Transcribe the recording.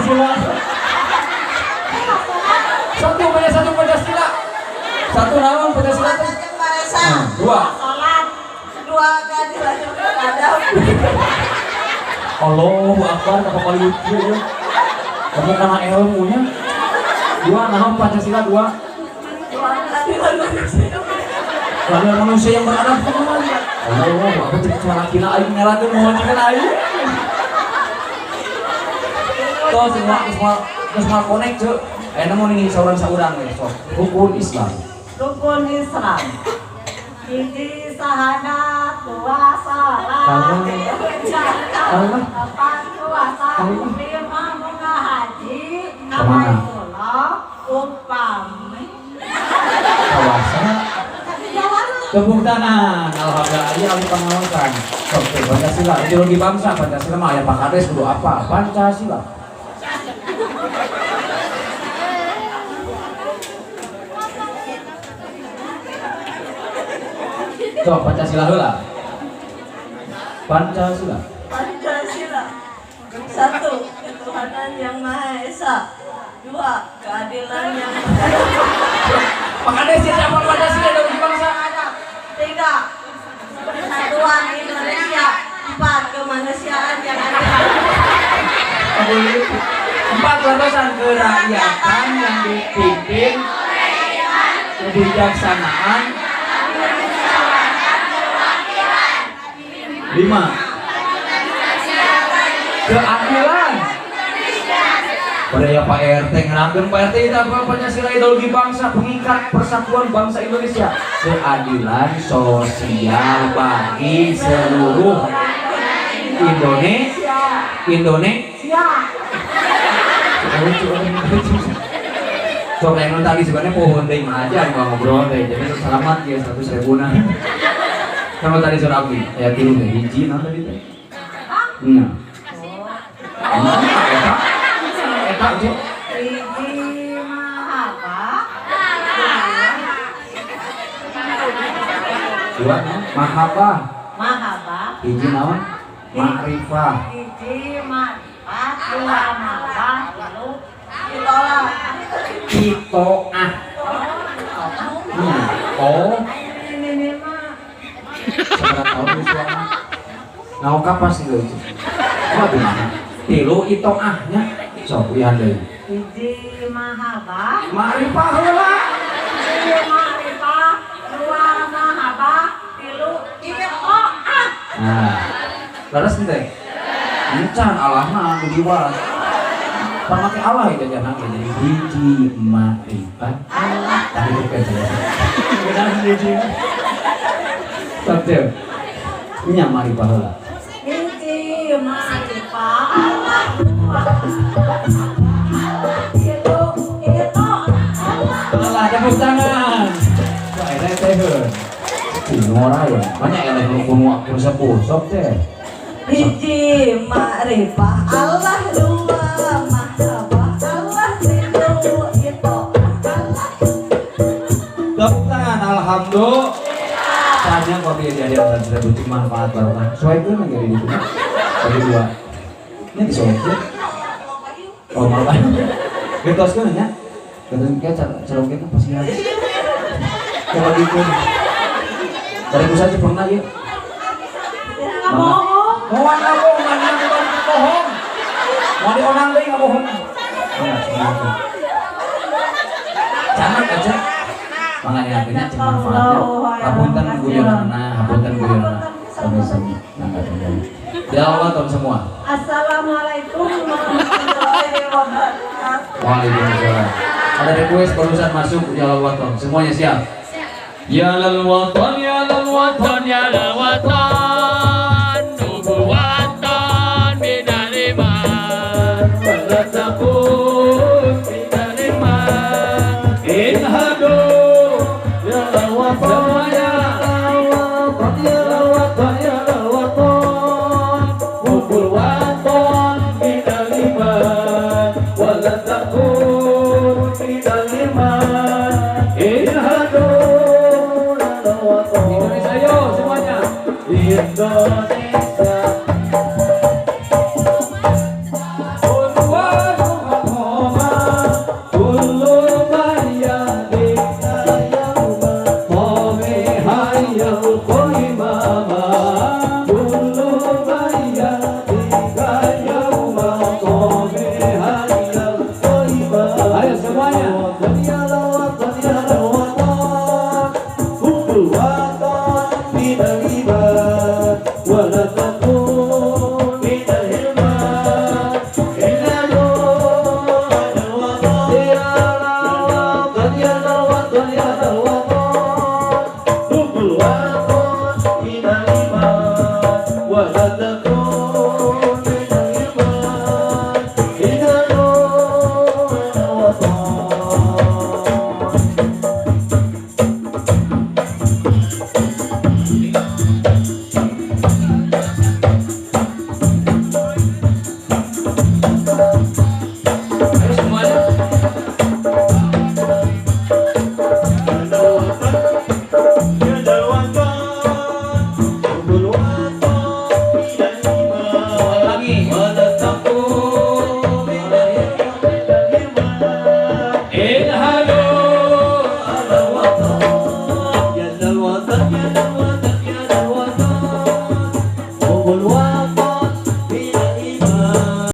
Pancasila. Satu banyak satu Pancasila. Satu naon Pancasila teh? Yang Maha Esa. Nah, dua. Salat. Dua, keadilan yang beradab. Allahu Akbar, apa kali itu ya? Kamu karena ilmunya. Dua naon Pancasila dua. Dua, keadilan manusia. Keadilan manusia yang beradab kumaha? Allah, apa cek salakina aing ngelakeun moal jiga aing. Tuh semua semua semua connect cek. Ayeuna mau nih saurang-saurang we sok. Rukun Islam. Rukun Islam. Hiji sahadat, dua salat, Kalah. tilu zakat, Kalah. empat puasa, Kalah. lima munggah haji, Kemana? Baitullah, upami Kawasa. jalan. Tepuk tangan. Alhamdulillah aya ahli pengawasan. Sok teh Pancasila, ideologi bangsa Pancasila mah aya Pak Kades kudu apa? Pancasila. Sok Pancasila heula. Pancasila. Pancasila. Satu, ketuhanan yang Maha Esa. Dua, keadilan yang Pak Kades ya apa Pancasila ideologi bangsa? Tiga, persatuan Indonesia. Empat, kemanusiaan yang adil. Empat landasan kerakyatan yang dipimpin kebijaksanaan. Lima, keadilan. Pada ya Pak RT ngerangkeun Pak RT itu apa Pancasila ideologi bangsa pengikat persatuan bangsa Indonesia, keadilan sosial bagi seluruh Indonesia. Indonesia. Sok yang tadi sebenarnya pohon teh mah aja nggak ngobrol teh, jadi selamat ya 100 ribu nah. Sama tadi surah abdi, ya tilu teh hiji nah tadi teh. Nah. Eta, eta cek. Hiji mahabbah. Dua mahabbah, Mahabbah. Hiji naon? Ma'rifah. Hiji ma'rifah, dua mahabbah, tilu ditolak. Itoah. Oh, Ini mah seberapa tahun usiana? Nah, kapan sih itu? Waduh, tilu itoahnya. Sok uihan deui. Hiji mahabbah, Ma'rifah heula. hiji ma'rifah, dua mahabbah, tilu itoah. Nah, leres teh. Encan Allahna anu diwas. Pan make Allah ya jajan ge jadi hiji ma'rifah. Allah. Tadi itu kan saya. Benar hiji. Sok teh. Nya ma'rifah heula. Hiji ma'rifah, Allah dua. Tilu itoah. Allah tepuk tangan. Wah, ini teh heuh. Ngora ya. Banyak yang lagi kuno sepuh sok teh. Hiji ma'rifah, Allah dua mahabbah, Allah tilu itoah. Allah. Tepuk tangan, alhamdulillah. Tanya kok dia jadi dan sudah butuh manfaat barokah. Soalnya lagi di itu. Bagi dua. Ini disoalkeun. Oh, maaf. Getoskeun nya. Getoskeun kayak cara kita pasti ada. Coba gitu. Dari saja pernah ya. Nggak bohong. Mau nggak bohong, nggak bohong. Mau dionang deui nggak bohong. Canak aja. Makanya akhirnya cek manfaatnya. Hapunten guyonana, hapunten guyonana. Sami-sami. Mangga sami. Ya Allah tahun semua. Assalamualaikum warahmatullahi wabarakatuh. Waalaikumsalam. Ada request barusan masuk ya Allah waton. Semuanya siap? Ya lal waton, ya lal waton, ya lal waton, nubuwatan minal iman, wala takun minal iman, in hadu ya lal waton, semuanya ya lal waton, ya lal waton, hubul waton minal iman, wala takun minal iman, in hadu. Indonesia yo semuanya. Indonesia. Untuk Bye.